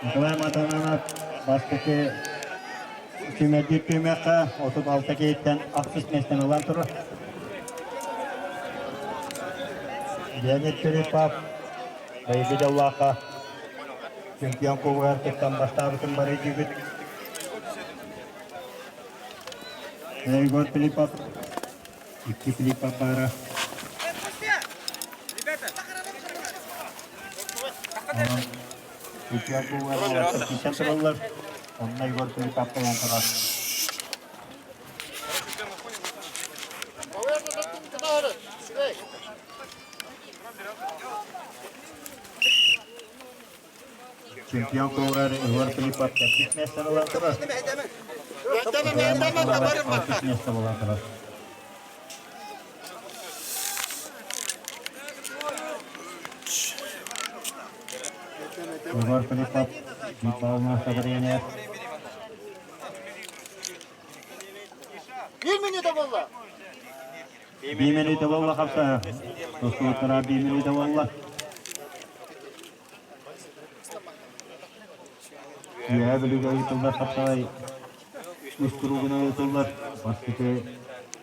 Николай Матананов бастакы сүүмэрдиир түһүмэххэ 36 киһиттэн ахсыс миэстэни ылан турар. Леонид Филиппов быйылгы дьоллооххо чемпион кубогар кыттан бастаабытын бары өйдүүбүт. Егор Филиппов, икки Филиппов баара. Онон чемпион кубогар уолаттар тураллар. Онно Егор Филиппов кэлэн турар. Чемпион кубогар Егор Филиппов төрдүс миэстэни ылан турар. Алтыс миэстэ буолан турар. Егор Филиппов Михайловна Сабарьянер. Bir минута буолла. Биир минута буолла хапса. Тустууттара биир минута буолла. Үөһээ Бүлүүгэ ыытыллар хапсаҕай үс куруугунан ыытыллар. Бастакы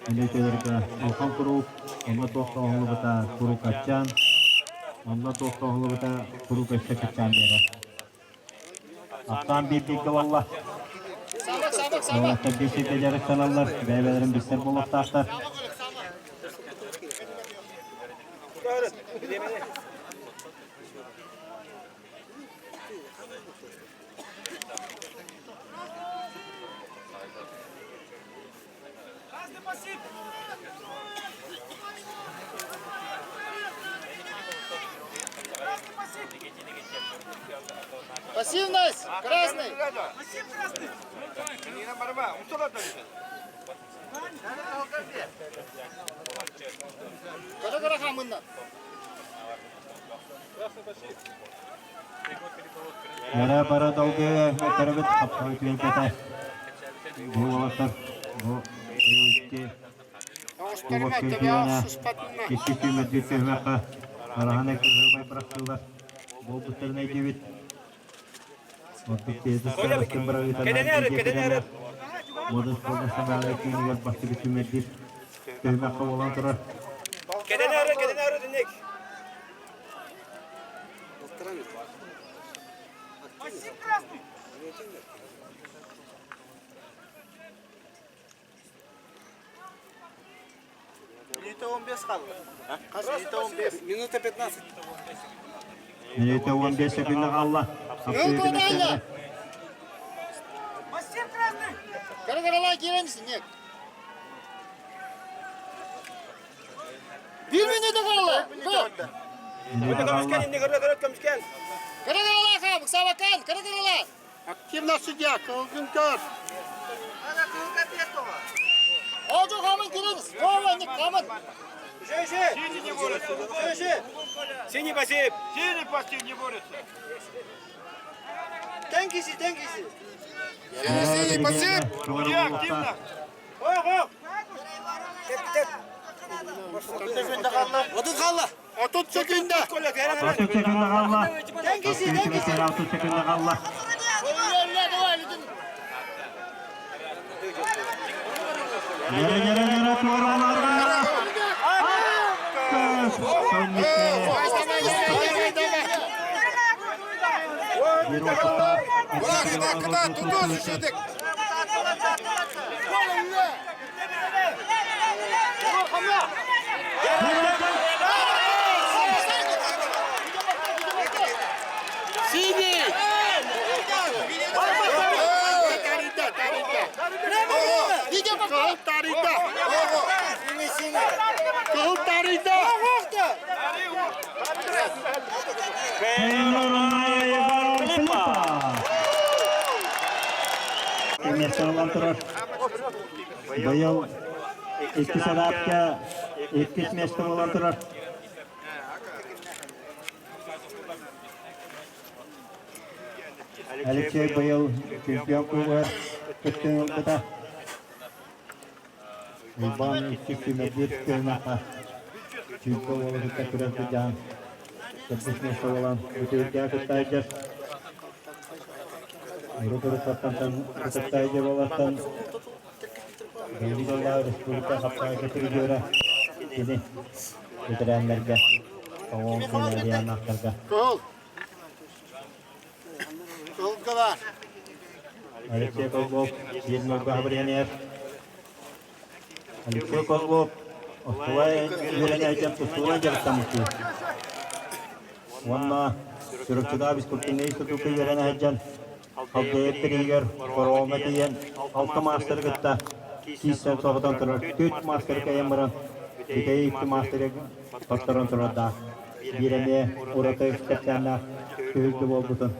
мүнүүтэлэргэ улахан куруук, онно туох да оҥоһуллубата куруук аччаан, онно туох да оҥоһуллубата куруук өссө кыччаан биэрэр. Ахсаан биир бииргэ буолла. Уолаттар биир сиргэ дьарыктаналлар, бэйэ-бэйэлэрин билсэр буолуохтаахтар. Пассивность! Красный! Кара-кара хамынна. Эрэ бара долгуйа өтөрөбүт хапсаҕай түөлбэтэ. Бу уолаттар бу икки кубок чемпиона икки сүүмэрдиир түһүмэххэ араһан кыргыбай бырахтылар. Буолбуттарын өйдүүбүт. Ордук тиэтэс бырагыытанан Модус национальнай киинигэр бастакы сүүмэрдиир түһүмэххэ буолан турар. Кэдэнээрэ, кэдэнээрэ динек. Минута 15 қалды. Минута 15. Минута 15. Минута 15 секунда қалла. Кара-каралай келемісің, нек? Bir минута қалды. Минута қалла. Кара-каралай қабық, сабакан, кара-каралай. Активно судья, Кылгынкар. Олжо қамын келеміз. Қова, қамын. Синий не борется. Синий пассив. Синий пассив не борется. Тенгизи, тенгизи. Синий пассив. Судья активно. Ох, ох. Отут қалла. Отут секунда. 30 секунда қалла. Тенгизи, тенгизи. 30 секунда қалла. Yere yere yere tuvarlarga. Bir ortada. Синий! Кыл тарыйда. Кыл тарыйда. Миэстэ турар. Быйыл иккис араапка иккис миэстэ буолан турар. Алексей быйыл чемпион кубогар кыттыыны ылбыта. Уйбаан иккис сүүмэрдиир түһүмэххэ чемпион уолу кытта күрэс сылдьан төрдүс миэстэ буолан бүтүргэ кытта сылдьар. Урут-уруккаттан Кыттай дьабалартан Белгилаа республика хапсаҕайга призера кини бэтэрээннэргэ, оҕо кэлээрианаахтарга. Кол. Колга бар. Алексей Козлов, Ермолга Хабарьянов. Алексей Козлов оскуола үөрэнээччи тустууга дьарыктаммыт. Уонна Чурапчыда физкультурнай институкка үөрэнэ сылдьан Халдьайы тириигэр Хороҕоҥҥо тиийэн алта маастары кытта киирсэн соһутан турар түөрт маастары кэйэн баран бүтэй икки маастары хотторон турардаах. Биир эмиэ ураты кэпсээннээх түһүлгэ буолбутун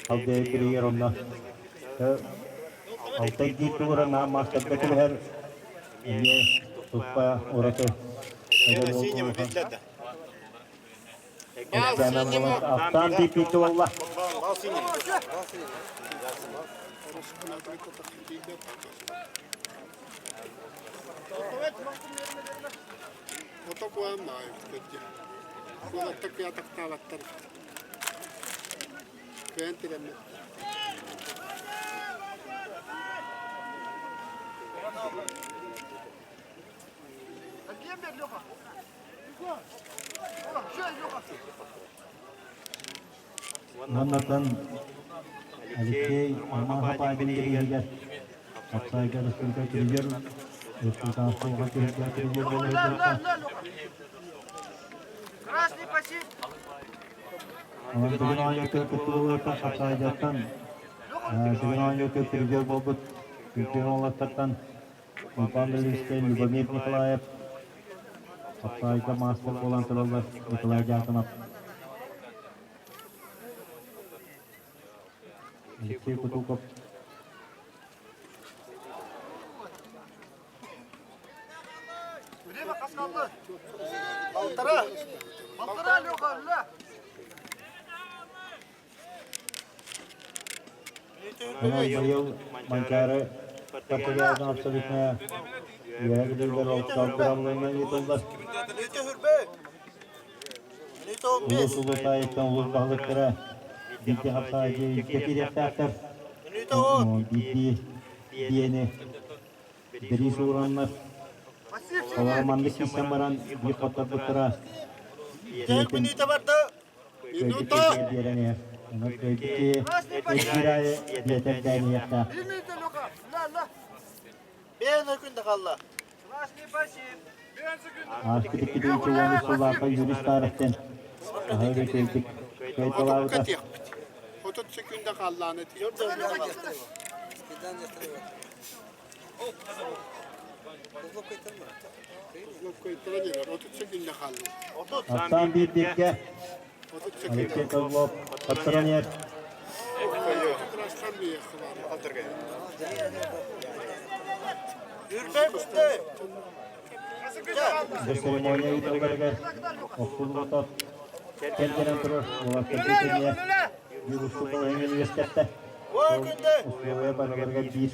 Халдьайы тириигэр онно алта эргиир тугура наам маастарга түбэһэр эмиэ туспа ураты Аптаан тиийбит буолла. Маннатан Алексей Роман Хапаевич иһигэр Хапсайга республика призер республиканского призер буолар. Красный пассив. Онон бүгүн оонньууга кыттыылаахтар Хапсайдартан бүгүн оонньууга призер буолбут Күрдьүн уолаттартан Уйбаан Белинскэй, Любомир Николаев, Хапсаайга маастар буолан тураллар Николай Дьяконов. Алексей Кутуков. Время қалды. Полтора. Полтора, Леха, ля. Онон быйыл Манчаары Португалиядан абсолютно үөһэ бүлүүлэр олохтоох ыытыллар. Улуус улуус улуус баһылыктара биирдии хапсаҕайдыы илдьэ киириэхтээхтэр. Биирдии биэни бириис уураннар. Олору маннык киирсэн баран биир хотторбуттара Минута! Биэрэн иһэр. Онон кыайбыт киһи аайы биэтэрдээн иһиэхтээх. Ааспыт 2013 сыллаахха Юрий Старостин аһыы үчүгэйдик кыайталаабыта. 30 секунда хааллааны. Аттаан биир бииргэ Алексей Козлов патронер. Бу церемония ыытылларыгар охсуллубутот кэргэнэн турар уолаттар эмиэ биир устук балаһыанньаны үөскэттэ. Ол условия барыларыгар биир.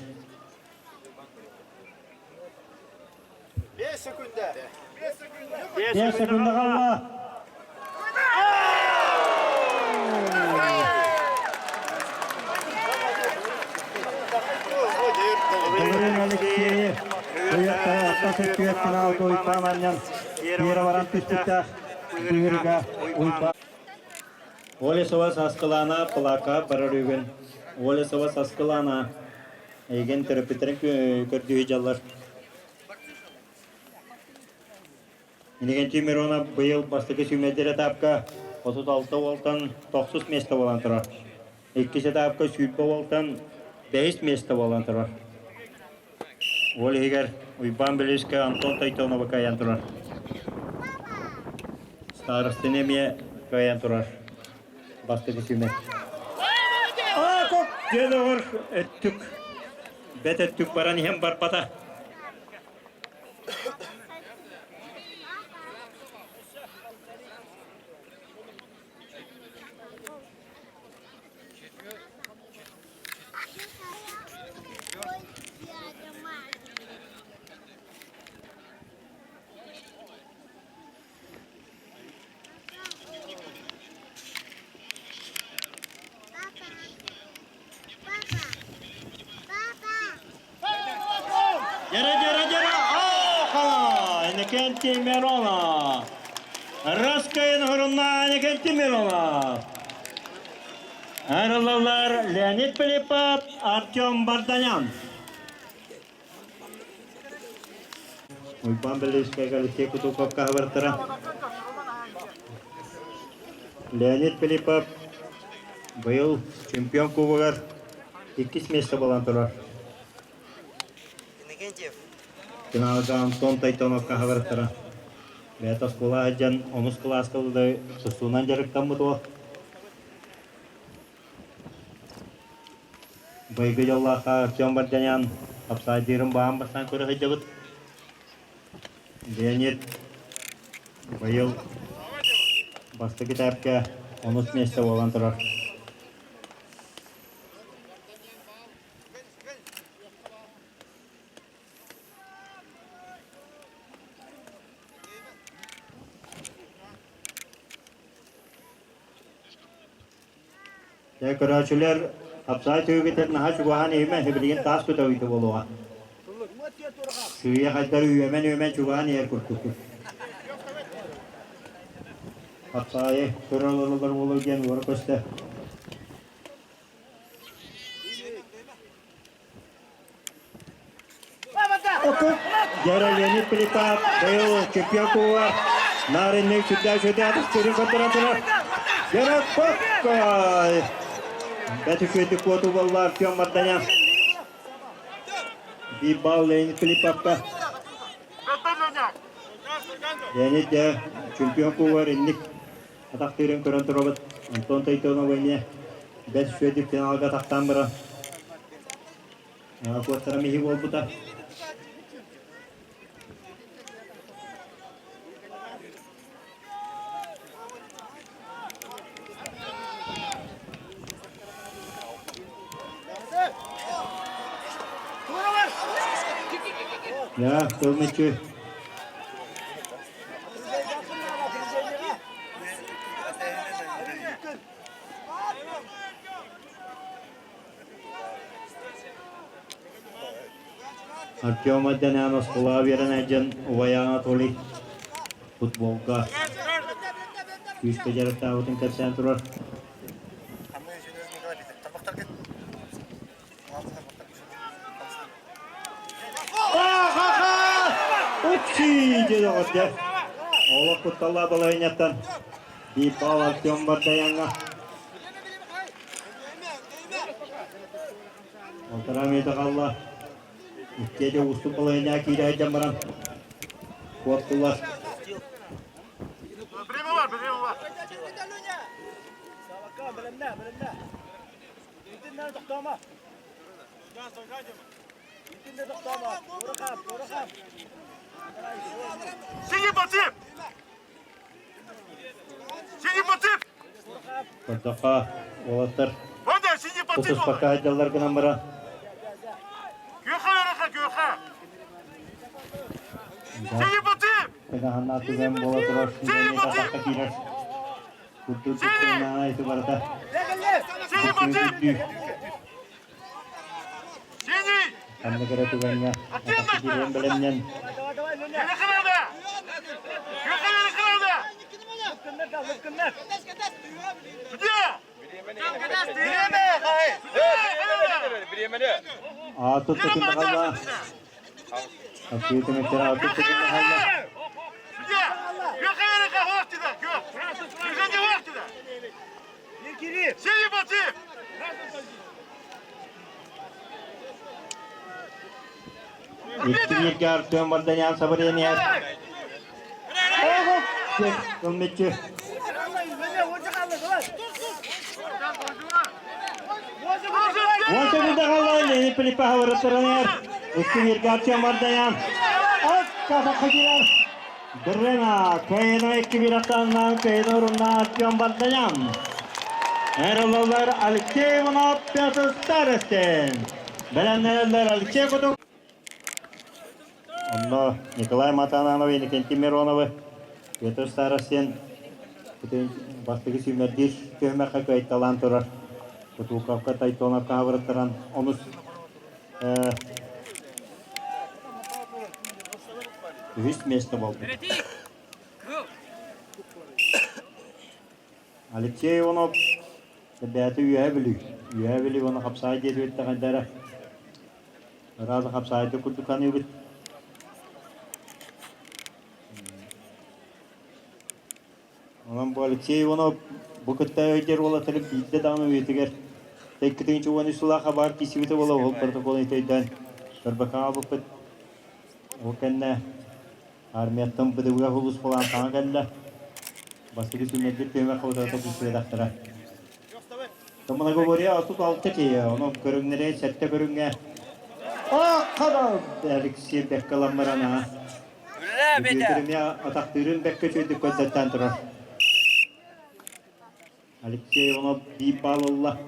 5 секунда. 5 секунда қалла. Былырыын Алексеев Туйахта финал Уйбаан анньан тиэрэ баран түспүттээх Быырга Уйбаан Олесова Саскылаана Плака барар үгүн Олесова Саскылаана эйигин төрөппүттэрин көрдүү дьаллар. Иннокентий Миронов быйыл бастакы сүүмэрдиир этапка 36 уолтан тохсус миэстэ буолан турар. Иккис этапка 20 уолтан бэһис миэстэ буолан турар. Ол иһигэр Уйбаан Белевскэй Антон Тойтоновы кыайан турар. Старостин эмиэ кыайан турар. Бастакы сүүмэр. Диэн оҕор өттүк, бэт өттүк баран иһэн барбата. Иннокентий Миронов. Раскайын Хурунна Иннокентий Миронов. Арылалар Леонид Пилипов, Артем Барданян. Уйбаан Белинскайга Алексей Кутуковка хабартара. Леонид Пилипов быйыл чемпион кубогар иккис место буолан турар. Иннокентьев. Финалга Антон Тайтоновка хабартара. Бэйэтэ оскуола сылдьан онус кылааска тустуунан дьарыктаммыт уол. Быйгы дьоллоохха Артем Барданян хапсаайдыырын баан бастаан көрө сылдьабыт. Леонид быйыл бастакы этапка онус миэстэ буолан турар. Дьэ, көрөөччүлэр, хапсаҕай түһүгүтэр наһаа чугаһаан иһимэ, билигин таас көтөҕүүтэ буолуоҕа. Сыыйа хайдар үөмэн-үөмэн чугаһаан иһэр курдукпут. Хапсаҕайы көрө олороллор буолуо диэн уора көстө. Дьара Леонид Пилипов быйыл чемпион кубога Нарыннык сүрдээх сүрдээх сүрүн көрдөрөн турар. Дьара Боккой! Бэт үчүгэйдик куотуу буолла Артем Марданян. Биир балл Леонид Пилиповка. Леонид дьэ чемпион кубогар инник атахтыырын көрөн турабыт. Антон Тойтонов эмиэ бэс үчүгэйдик финалга атахтаан баран Куоттарам иһи буолбута. Я, кылмычы. Артем Адянян оскуолаҕа үөрэнээччи убайа Анатолий футболга күүскэ дьарыктаабытын кэпсээн турар. Упси диэн оҕордо. Олох кутталлаах балаһыанньаттан биир баал Артем Бардаяҥҥа. Полтора метр хаалла. Иккиэде уустук балаһыанньаҕа киирэ сылдьан баран куоттулар. Время бар, время бар. Синий мотив! Синий мотив! Көрдөххө, уолаттар тутуспакка сылдьаллар гынан баран Тыгаһыннаах түгэн буола турар атахха киирэр. Курдук дьиктиннээх ити барыта. Ханнык эрэ түгэҥҥэ атахха киириэн бэлэмнэн. Аатыт тутун Икки Артем Варданян Сабаренияр. Кылмыччы. Уонча бүдэҕалла Лени Пилиппаһа Икки Артем Варданян. Акка Дрена Кайна икки Кайна орунна Артем Варданян. Эрололар Алексей Иванов, Петр Старостин. Бэлэмнэнэллэр Алексей Кутук. Онно Николай Матананов, Иннокентий Мироновы, Петр Старостин бастакы сүүмэрдиир түһүмэххэ кыайталаан турар. Кутуковка Тайтоновка хабырыттаран онус. Үһүс миэстэ буолбут. Алексей Иванов бэйэтэ Үөһээ Бүлүү. Үөһээ Бүлүү уонна Хапсаай диэбит дэҕэндэрэ. Ырааза Хапсаайда курдук саныыбыт. Онон бу Алексей Иванов бу кытта өйдер уолаттары биирдэ даҕаны үйэтигэр тэйкитин 13 сылаах хабаар киирсибитэ буола ол протоколун өйдөөн көрбөккө хаалбыппыт. Ол кэннэ армияттан БДВ улууспалаан саҥа кэллэ. Бастакы сүүмэрдир түһүмэх хабытата киирсибэтэхтэрэ. Многоборье 36 киһи, онон көрүҥнэри сэттэ көрүҥҥэ Хада Алексей Беккаламмарана Бүөтүр эмиэ атахтыырын бэккэ үчүгэйдик көрдөттөөн турар. Алексей Иванов биир баал ылла.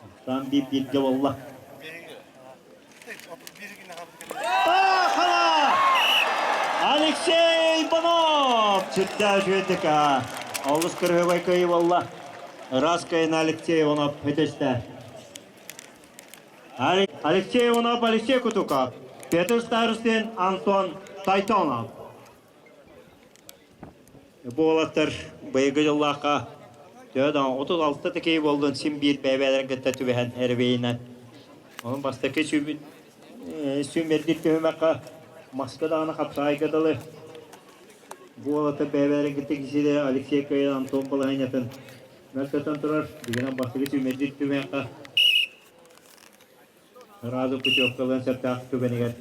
Ахсаан биир бииргэ буолла. Алексей Иванов! Сүрдээх үчүгэйдик олус кырыһыбай кыайыы буолла. Ыраас кыайыны Алексей Иванов үтүстэ. Алексей Иванов, Алексей Кутуков, Петр Старостин, Антон Тайтонов. Бу уолаттар быйылгы дьыллаахха төһө да 36 такие буоллун син биир бэйэ-бэйэлэрин кытта түбэһэн эрбэйинэн. Onun бастакы сүүмэрдир түһүмэххэ маска даҕаны хапсаҕайга дылы бу уолаттар бэйэ-бэйэлэрин кытта кисилэ Алексей Кыайын Антон балаһыанньатын мөлтөтөн турар. Бүгүнэн бастакы сүүмэрдир түһүмэххэ Сразу путевкалыан сөптөөх түгэнигэр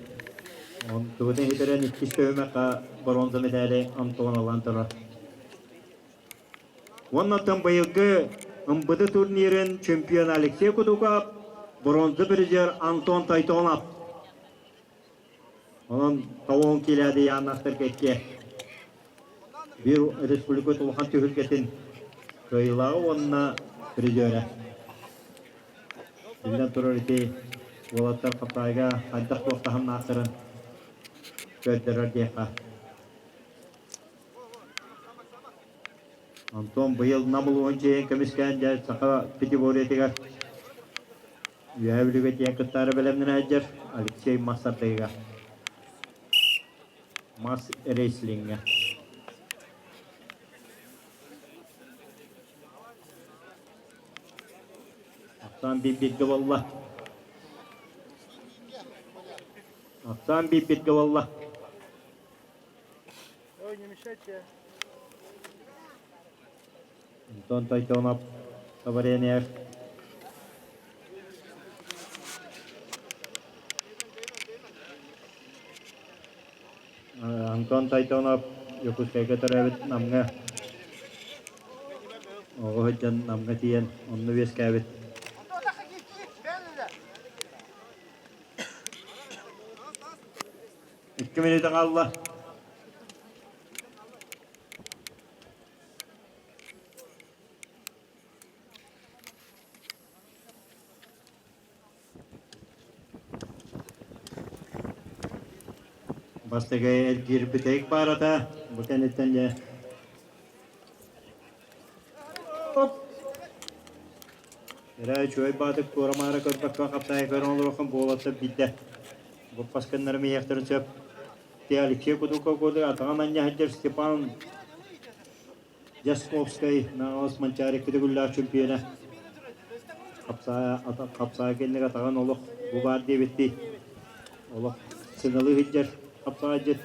онтубутун иһитэрэн иккис түһүмэххэ боруонса мэтээли Антон ылан турар. Уоннаттан быйылгы МБД турнирын чемпиона Алексей Кутуков, бронза призер Антон Тайтонов. Онон талон килээди Яаннахтар кэккэ биир республика улахан түһүлгэтин кыайыылааҕа уонна призерэ. Биллэн турар ити уолаттар Хапсаайга хайдах туох таһымнаахтарын көрдөрөр диэххэ. Антон быйыл Нам улууһун чиэһин көмүскээн дьэ саха пятиборьетыгар Үөһээ Бүлүүгэ тиийэн кыттаары бэлэмнэнэ сылдьар Алексей мас ардыгыга мас рейслиҥҥэ. Ахсаан биир-бииргэ буолла. Ахсаан биир-бииргэ буолла. Ой, не мешайте. Антон Тойтонов Саваренев. Антон Тойтонов Дьокуускайга төрөөбүт Намҥа оҕо сылдьан Намҥа тиийэн онно үөскээбит. Икки мүнүүтэ хаалла. Бастакы эргиир бүтэһик баарата бу кэнниттэн дьэ Эрэ үчүгэй баатык туора-маара көрбөккө хапсаайы көрөн олоруоххун буолуоттар биирдэ. Буппас гыннарым иһиэхтэрин сөп. Ти Алексей Кутуков курдук атаҕын анньа сылдьар Степан Дьасковскай Наҕалас Манчаары күтүгүллээх чөмпүйүөнэ. Хапсаайа хапсаайа кэнник атаҕын олох бу баар диэбиттии. Олох сыҥалыы сылдьар хапсаайдьыт.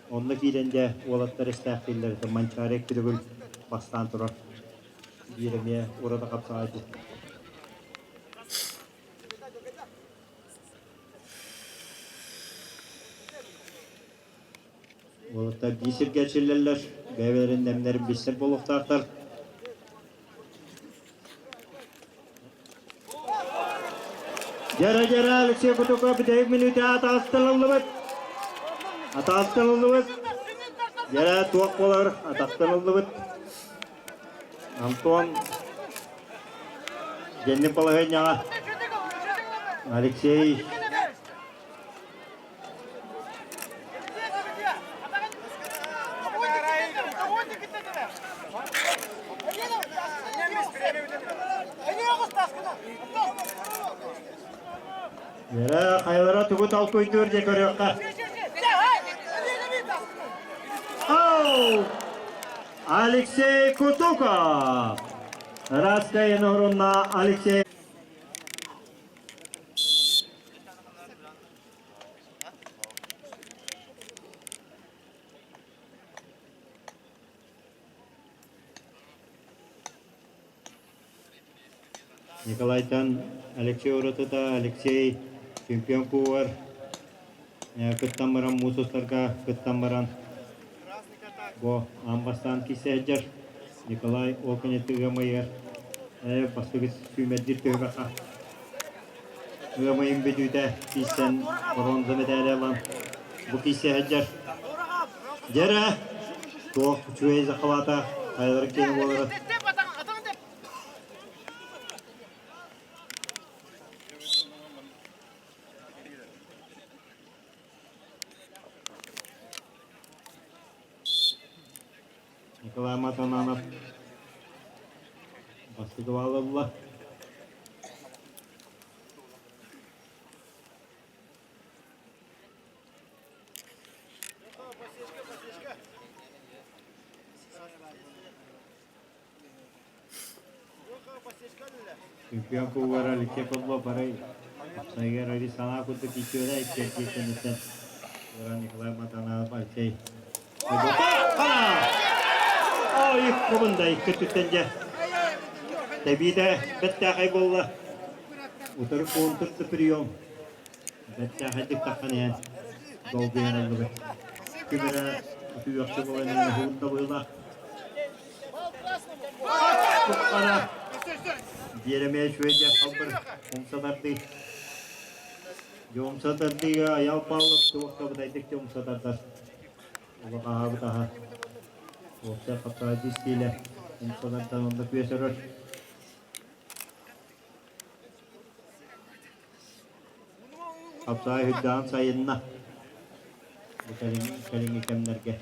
Онно киирэн дьэ уолаттар истээхтииллэр Манчаары күтүгүл бастаан турар. Биир эмиэ ураты хапсаайдьыт. Уолаттар биир сиргэ эрчиллэллэр, бэйэ-бэйэлэрин нэмнэрин билсэр буолуохтаахтар. Дьэрэ-дьэрэ Алексей Кутуков бүтэһик мүнүүтэ атаҕастан ыллыбыт. Атаҕастан ыллыбыт. Дьэрэ туох буолар атахтан ыллыбыт. Антон дьэнник балаһыанньаҕа Алексей Эрэ хайалара тугу толкуйдуур дьэ көрүөххэ. Ау! Алексей Кутуков! Ыраскайын орунна Алексей Николайтан Алексей уратыта Алексей чемпион кубогар кыттан баран муус устарга кыттан баран бу аан бастаан киирсэ сылдьар Николай ол кэнниттэн ыам ыйыгар бастакы сүүмэрдиир түһүмэххэ ыам ыйын бүтүүтэ киирсэн боруонса мэтээли ылан бу киирсэ сылдьар Дьэрэ туох үчүгэй захвата хайаларын киэнэ буолара Николай Матананов бастакы ылла. Чемпион кубогар Алексей Козлов арай сайыгар ари санаа курдук ичиэрэ иккиэрдиэттэн Николай Матананов Алексей Ой, кубунда икки өттүттэн дьэ. Тэбиитэ бэртээхэй буолла. Утары контр прием. Бэртээхэйдик таххан иһэн долгуйан ыллыбыт. Ким эрэ утуйуохча буолан иһэн уһугунда быһыылаах. Ана Биэрэмиэ үчүгэйдик халбыр умса тардыы. Дьэ умса тардыыга Айал Павлов туохха бытайдык дьэ умса тардар. Улахаһаабыт аһа. Уопсай хапсаҕай истиилэ умса тардан онно күөс өрөр. Хапсаҕай үрдээн сайынна. Бу кэлиҥҥи кэмнэргэ.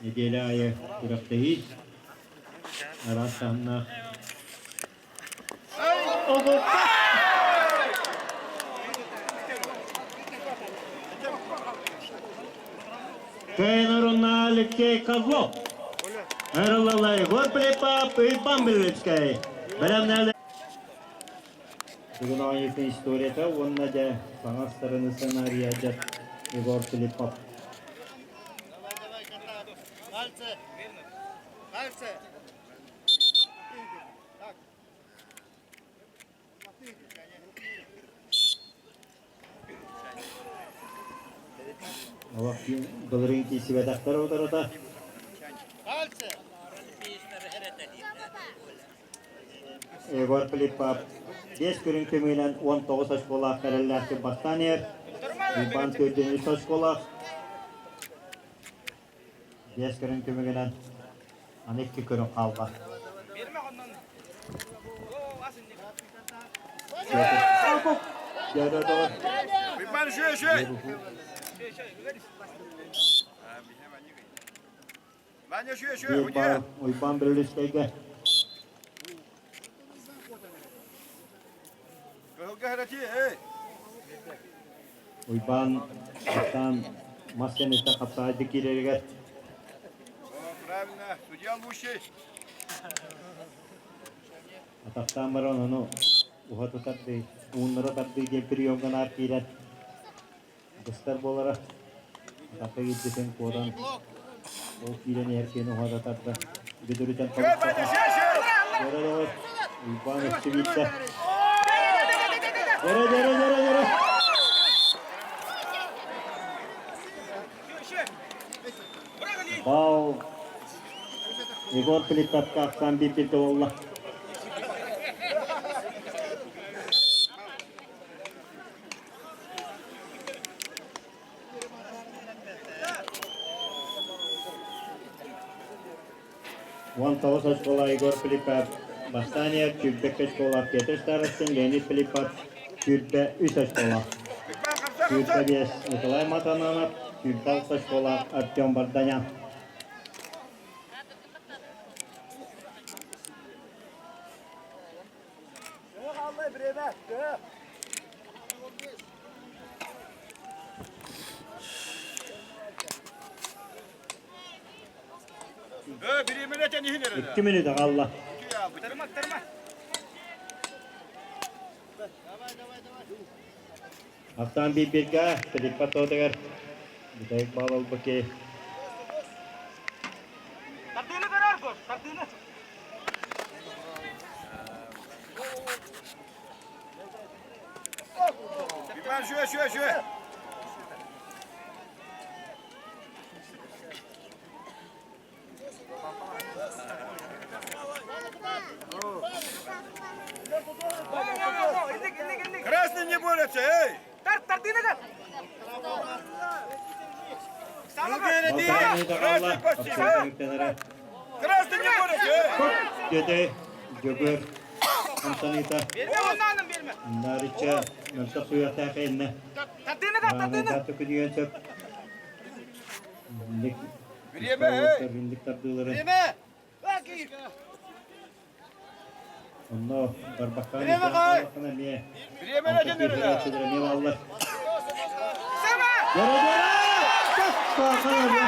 Нэдиэлэ аайы күрэхтэһии араас таһымнаах. Тренер Алексей Козлов. Эрэллэлэ Егор Филиппов, Иван Белецкэй. Бэлэмнэли Бүгүн оонньуутун историята уонна дьэ саҥа стороны сценария дьэ Егор Филиппов. Давай, давай, Пальцы! Пальцы! Так. Олох былырыын киирсибэтэхтэр утарыта. Егор Филиппов 5 көрүҥ көмүнэн 19 очколаах эрэллээхтик бастаан иһэр. Уйбаан Көйдөн 3 очколаах. 5 көрүҥ түмүгүнэн аны 2 көрүҥ хаалла. Уйбаан Бүлүскэйгэ Уйбаан бастаан мас кэнниттэн хапсаҕайдык киирэригэр Правильно, судья лучший. Атахтаан баран ону уһата тардыы, ууннара тардыы диэн приемга наар киирэн быстар буолара. Атахха киирбитин куотан ол киирэн иһэр киһини уһата тарда. Бүдүрүтэн тобуктата. Дьөрө доҕор, Уйбаан өссө биирдэ. Дьөрө, дьөрө, дьөрө, дьөрө. Бал Егор Филипповка ахсаан биир буолла. 19 оскуола Егор Филиппов бастаан иһэр 22 оскуола Петр Старостин, Леонид Филиппов 23 оскуола. 25 Николай Матананов, 26 оскуола Артем Барданян. 2 минута хаалла. Аттаан биир-бииргэ Филиппа тоотугар бүтэһик баал ылбыт киһи. Тардыыны көрөр гос, тардыыны. Иван, шүө, шүө, шүө. Красный не борется, эй! Красный почти! Красный не борется, эй! Дете, Дьөгүөр хамсаныыта Нарыча мөлтөх суйахтаах иннэ. Раанайдааты күнүйэн сөп. Время, эй! Инник тардыылары. Время! Онно барбаккаан Время кай! эмиэ Время на күүһүрээччилэр эмиэ бааллар. Дөрө-дөрө!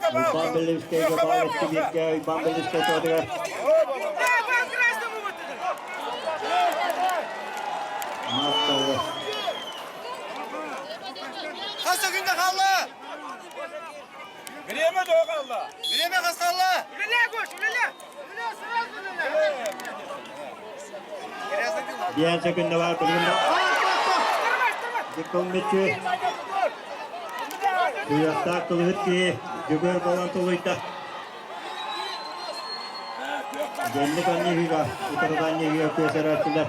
Уйбаан Беллевскэйгэ баал эстибииргэ Уйбаан Беллевскэй туотугар Матталы. Хас секунда хаалла? Время до хаалла. Время хас хаалла? Үлэлээ, Гош, үлэлээ! Үлэлээ, сразу үлэлээ! Диэн секунда бар билигин Диккоммичи Туяхтаах кылыһыт киһи дьөгүөр буолан тулуйда. Дьэнник анньыһыыга, утарыта анньыһыыга күөсэрээччилэр.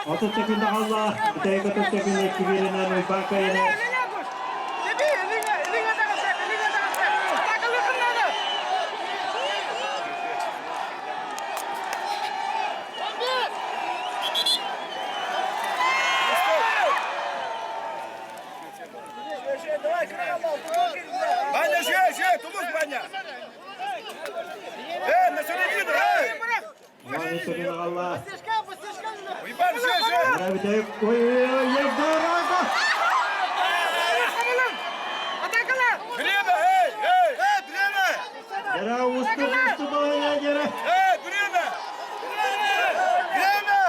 30 секунда хаалла. Бүтэһик 30 секунда икки бииринэн Уйбаан кыайыны. Ваня, жей, жей, тулус, Ваня! Эй, на середину, эй! Ваня Сурина хаалла. Уйбан, жей, жей! Бүтэһик ой ой ой дорога! Время, эй, эй! Эй, время! Дьэрэ усту усту балайа дьэрэ. Эй, время! Время!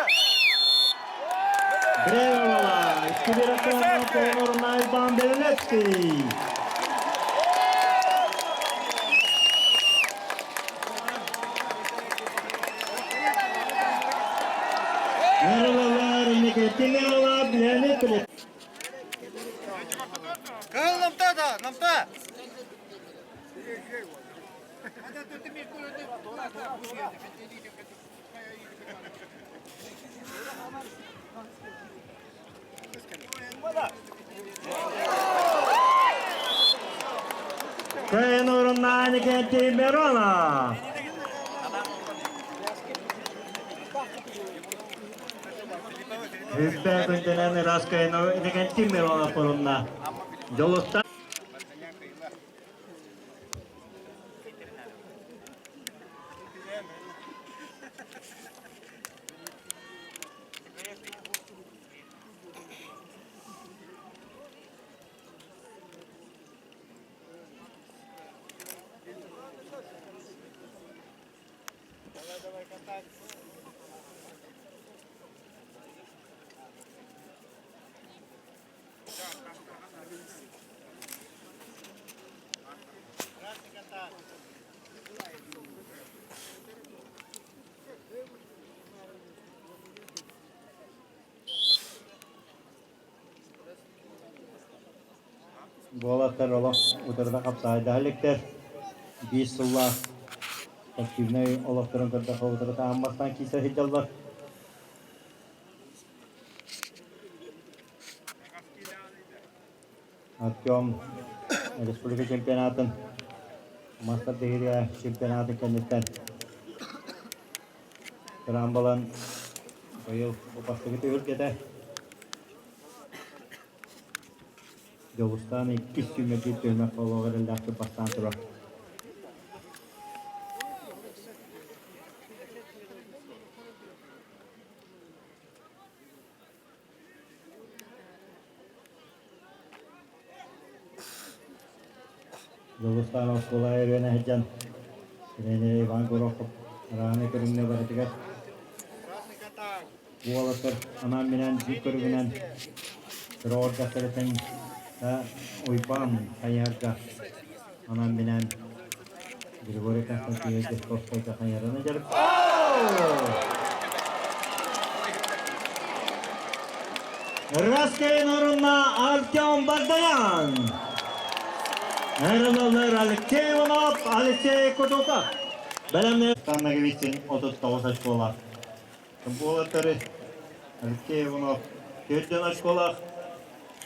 Время была. Икки Конор Иван Белецкий. Merhabalar, Никитинова, Леонид Кыһыл намта да, намта! Кайнурна Никитин Миронов. Үппэ күндэнэн ыраас Никитин Миронов порунна. Дьолуттан Буолаттар олох утарыта хапсаайдаһа иликтэр. Биир сыллаах активнай олохторун көрдөххө утарыта аан бастаан киирсэ сылдьаллар. Артем республика чемпионатын мастер дегиригэ чемпионатын кэнниттэн Трамбалан Быйыл бу бастакы түһүлгэтэ. Дьулустаан иккис сүүмэрдиир түһүмэх олоҕор эрэллээхтик бастаан турар. Дьулустаан оскуола үөрэнэ сылдьан тренер Иван Горохов арааны көрүҥҥэ барытыгар уолаттар анаан-минээн биир көрүҥүнэн кыра Уйбаан хайыһарга анаан-минээн Григорий Константинович Дьячковскайга хайыһарынан дьарык Раскайын орунна Артем Бардаян. Эрэлэлэр Алексей Иванов, Алексей Кутуков. Бэлэмнэ Станнаговицын 39 очколаах. Буолаттары Алексей Иванов төрдөн очколаах,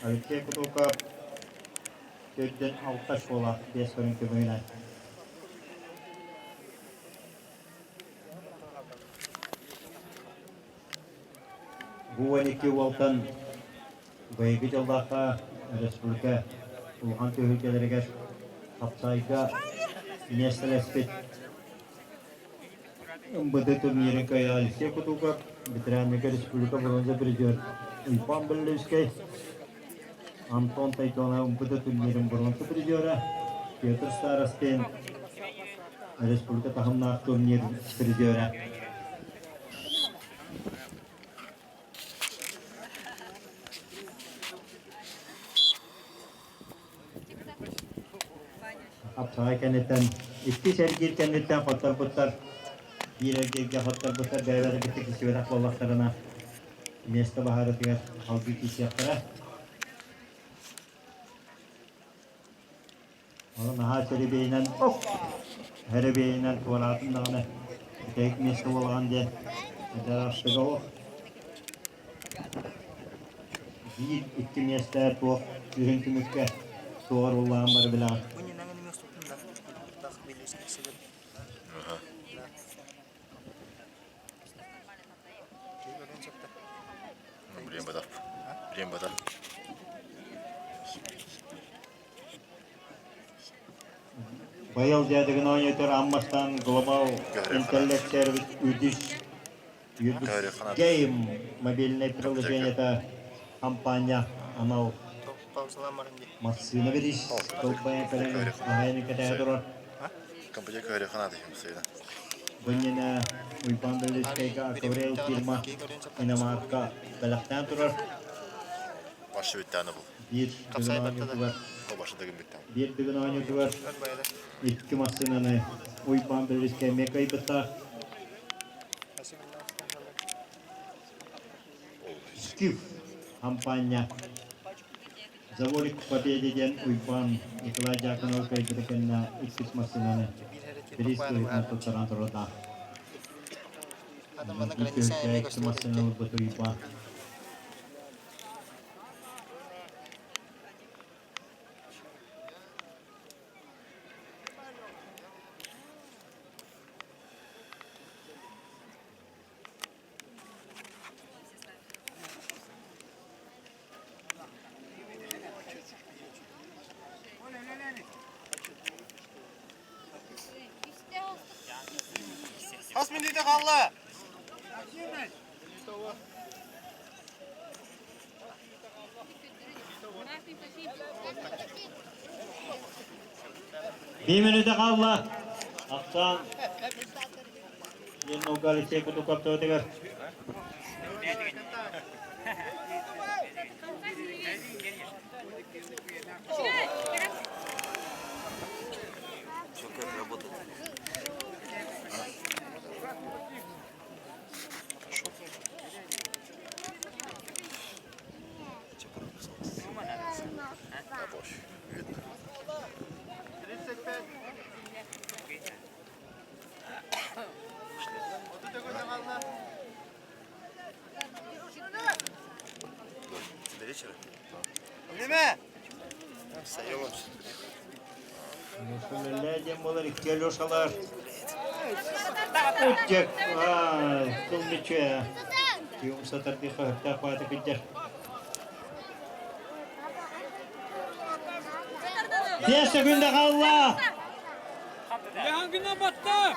Алексей Кутуков төрдөн алта очколаах биэс көрүҥ көмөйүнэн. Бу 12 уолтан быйылгы дьыллаахха республика улахан түһүлгэлэригэр хапсаайга миэстэлэспит МБД турнирын кыайа Алексей Кутуков, ветераннарга республика бронза призер Уйбан Беллевскэй, Антон Тайтонов МБД турнирын бронза призера, Петр Старостин республика таһымнаах турнир призера. Хапсаҕай кэнниттэн иккис эргиир кэнниттэн хотторбуттар биир эргииргэ хотторбуттар бэйэлэрэ кытта кисибэтэх буоллахтарына миэстэ баһаарытыгар салгыы киирсиэхтэрэ. Ону наһаа сэрибиэйинэн сэрибиэйинэн туораатын даҕаны бүтэһик миэстэ буолаҕын диэн этэр олох. Биир икки миэстэ туох үрүҥ түмүккэ суоҕар уллаан бары билэҕин. Блин, батар. Блин, батар. Быйыл дьиэтигин оонньоотор Аммастан Global Intellect Service үдүс Game мобильнай приложениета хампаанньа анал массыына бириис толбайа кэлэн аһайын кэтэһэ турар. Бу иннинэ Уйбаан Беллискэйгэ Акварель фирма иномарка бэлэхтээн турар. Биир дыгын оонньуутугар биир дыгын оонньуутугар икки массыынаны Уйбаан Беллискэй эмиэ кыайбыттаах. Скиф хампаанньа Заворик Победе диэн Уйбаан Николай Дьяконов кыайбыта кэннэ иккис массыынаны бириис быһыытынан туттаран турардаах. Икки массыына ылбыт Уйбаан. Хас мүнүүтэ хаалла? Биир мүнүүтэ хаалла. Ахсаан Немного Алексей Кутуков төбөтүгэр. Все как работает. Пошел. Да, пофиг, видно. 35. До вечера? Время! Үлэлээ диэн буолар икки Алешалар. Үччэк, кыл мүчүө. Умса тардыха өптөөх баата кырдьар. 5 секунда қалла! Янгына батта!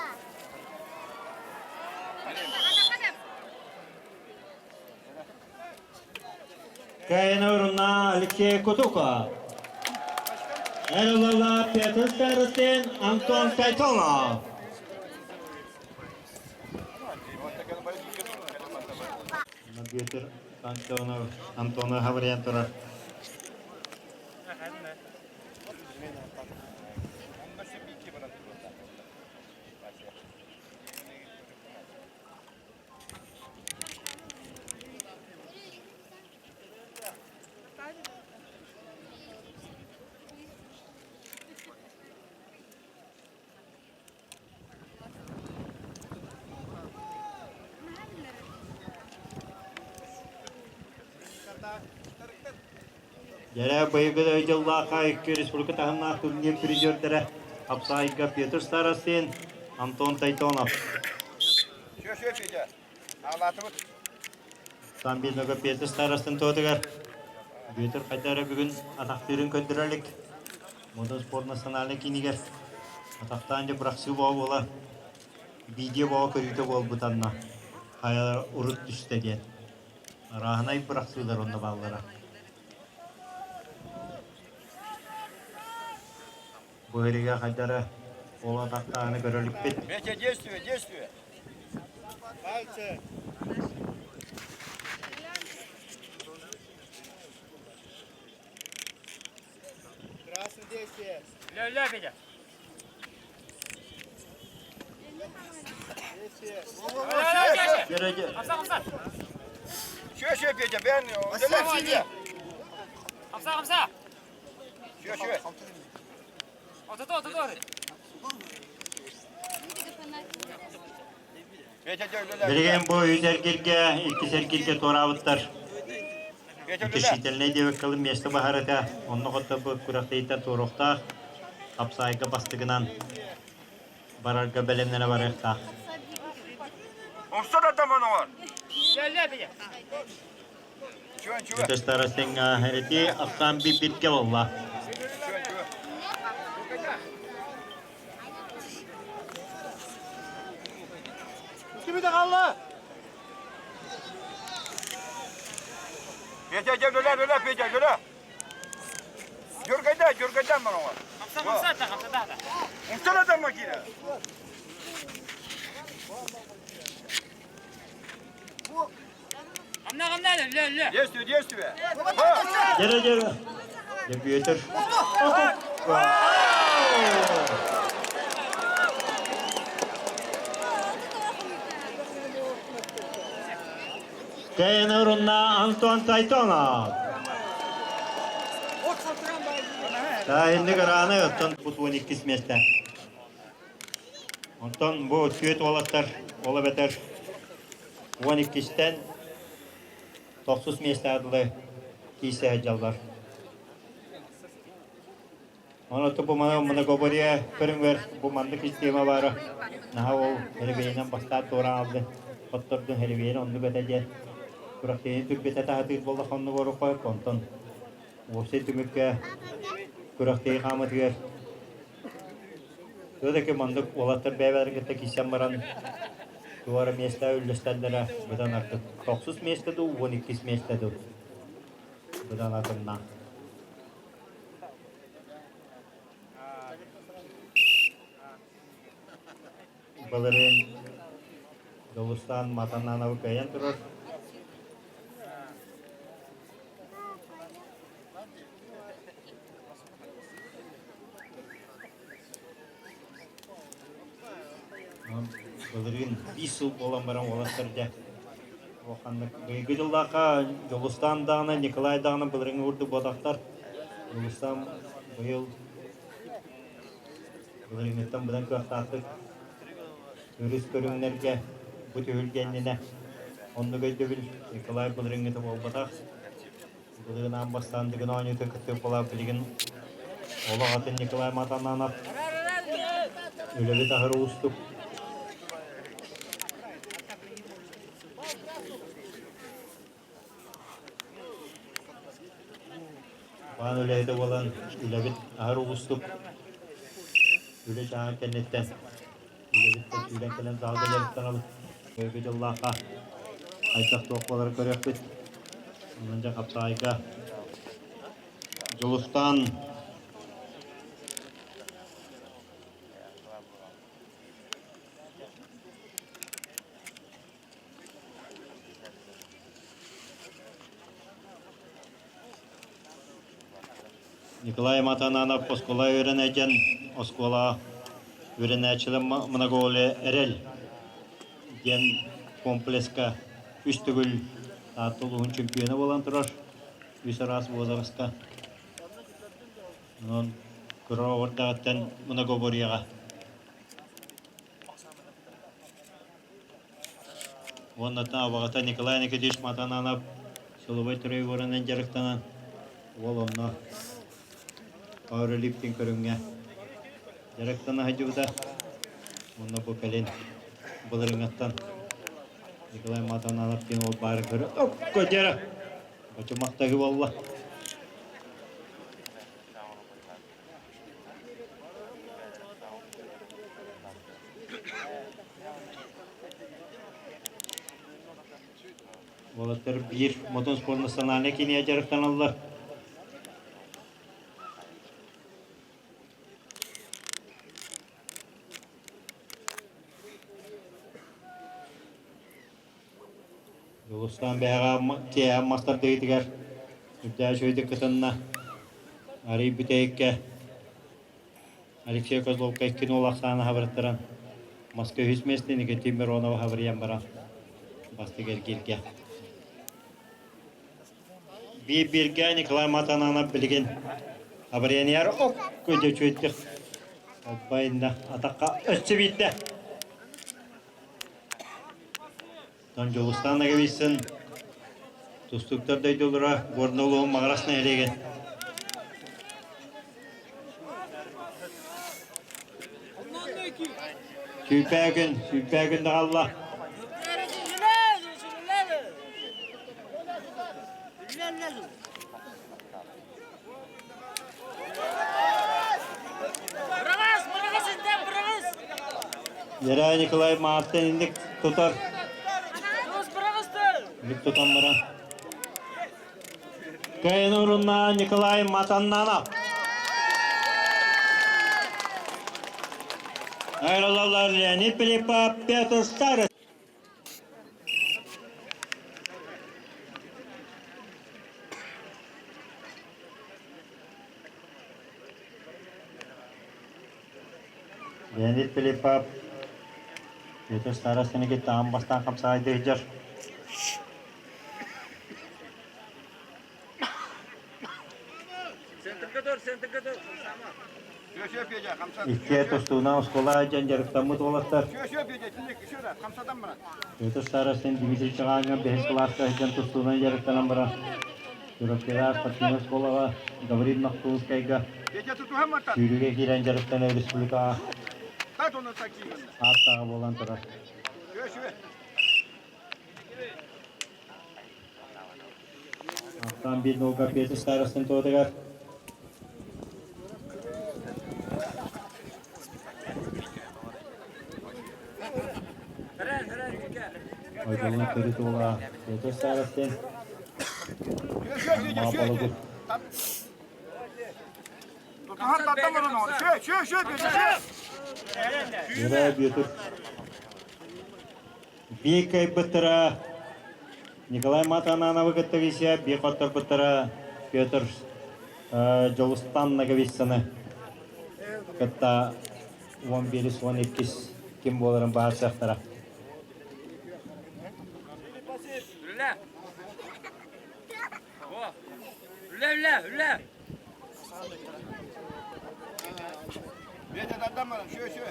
Кайна орунна Алексей Кутуков. Эролала Петр Старостин, Антон Тайтонов. Петр Антонов, Антона Гавриан турар. Дьэрэ быйылгы дьыллаахха икки республика таһымнаах турнир призердэрэ Апсайга Петр Старостин, Антон Тайтонов. Все, все, Федя. Аалаатыбыт. Самбинога Петр Старостин туотугар Петр хайда эрэ бүгүн атахтыырын көрдөрө илик. Мода спорт национальнай киинигэр атахтаан дьэ бырахсыы буола видео буола көрүүтэ буолбут анна хайа урут түстэ диэн. Арааһынай бырахсыылар онно бааллара. Бу иһиригэ хайда эрэ ол атахтааны көрө иликпит. Петя, действие, действие. Пальцы. Красное действие. Ля-ля, Федя! Действие. Дьэ, Хамса, хамса! Все, все, Петя, бен, уделяй себе. Хамса, хамса! Все, все. Отото, отото! Петя, үлэлээ. Билигин бу үс эргиргэ, иккис эргиргэ туораабыттар. Петя, үлэлээ. Утешительнай диэбэккэ миэстэ баһар этэ. Онно хотто бу күрэхтэһииттэн туоруохтаах. Хапсаайга бастыгынан барарга бэлэмнэнэ барыахтаах. Умса да там оҥор. Ля-ля, Федя! Чуөн, чуөн. Өтө старостиҥҥа эти ахсаан биппитке буолла. Чуөн, чуөн. Кимите қалла? Петя, дьэ, үлэлээ, үлэлээ, Петя, үлэлээ. Дьургайда, дьургайда оҥор. Хамса, хамса, да, хамса, да, да. Умса да там киирэ. Хамна, хамна, ля-ля! Действие, действие. Дьэрэ дьэрэ. Дьэ Бүөтүр. Кэйэн орунна Антон Тайтонов. Таһыннык арааны оттон бу 12 миэстэ. Онтон бу түөрт уолаттар ол эбэтэр 12-тэн тохсус миэстэҕэ дылы киирсэ сылдьаллар. Онон бу маны многоборье көрүҥүгэр бу маннык система баара наһаа ол эребиэнэн бастаан туораан алды. Хоттордун эребиэн оннук этэ диэн күрэхтэһиини түрбэтэ таһатыыр буоллахха оннук оруохха онтон уопсай түмүккэ күрэхтэһии хаамытыгар Все-таки маннык уолаттар бэйэлэрин кытта киирсэн баран туох эрэ миэстэ үллэстэллэрэ быдан артык. Тохсус миэстэ дуу, 12 миэстэ дуу быдан атынна. Былырыын Дьулустаан Матанановы кыайан турар. Былырыын биир сыл буолан баран уолаттар дьэ улаханнык быйылгы дьыллаахха Дьулустаан даҕаны, Николай даҕаны былырыыҥҥы курдук буотахтар. Дьулустаан быйыл былырыыҥҥыттан быдан кыахтаахтык өрүс көрүҥнэргэ бу түһүлгэ иннинэ оннук өйдөбүл Николай былырыыҥҥыта буолбатах. Былырыын аан бастаан Дыгын оонньуута кыттык буола билигин олох атын Николай Матананов үлэбит аһары уустук. Баан үлэһитэ буолан үлэбит аһар уустук. Үлэ чааһын кэнниттэн үлэбиттэн сүүрэн кэлэн залга дьарыктанабыт. Өйгө дьыллаахха хайдах туох буоларын көрүөхпүт. Онон дьэ хапсаайга Дьулустаан Николай Матананов оскуола үөрэнээччи оскуола үөрэнээччилэр Моноголия Эрэл диэн комплекска үс төгүл Таатта улууһун чемпиона буолан турар. Үс араас возраска. Онон кыра оҕордоҕуттан многоборьеҕа Уонна абаҕата Николай Никитич Матананов силовой тренерынан дьарыктанан, уол онно пауэрлифтинг көрүҥҥэ дьарыктана сылдьыбыта. Уонна бу кэлин былырыҥҥаттан Николай Матананов диэн уол баарын көрө окко дьара бочумахтаһыы буолла. Уолаттар биир Мотон спорт национальнай кииниэ дьарыктаналлар. Дьулустаан бэһэҕэ киэһэ мас тардыытыгар үрдээх үчүгэйдик кытынна. Арый бүтэһиккэ Алексей Козловка икки нуол ахсаана хабырыттаран маска үһүс миэстэни Никитин Миронова хабырыйан баран бастык эргииргэ. Биир бииргэ Николай Матананов билигин абырыйанияр ок көдө үчүгэйдик албайынна атахха өссө биирдэ. Оттон Дьулустаан Наговицын тустууктар дойдулара Горнай улууһун Маҕарас нэһилиэгин Сүүпээгин, сүүпээгин даҕалла. Вера Николаев мааттан инник тутар. Инник тутан баран. Кайын урунна Николай Матаннанов. Айралалар Леонид Пилипов, Петр Старый. Леонид Филиппов Петр Старостины кытта аан бастаан хапсаҕайдыы сылдьар. Икки тустууна оскуола дьон дьарыктаммыт уолаттар. Петр Старостин Дмитрий Чаҕааҥҥа бэһис кылааска сылдьан тустуунан дьарыктанан баран Чурапчыга спортивнай оскуолаҕа Гаврил Нохтуунскайга сүүрүүгэ киирэн дьарыктанар республикаҕа ааттааҕа буолан турар. Ахтан биир нолга Петр Старостин туотугар Ойдолун төрүт уола Петр Старостин Маапалыгыт Юрай Бүөтүр Биир кыайбыттара Николай Матанановы кытта киирсиэ, биир хотторбуттара Петр Дьолустан Ноговицыны кытта 11-12 ким буоларын быһаарсыахтара. Үлэ! Үлэ, үлэ, үлэ! Петя, отдам, еще, еще.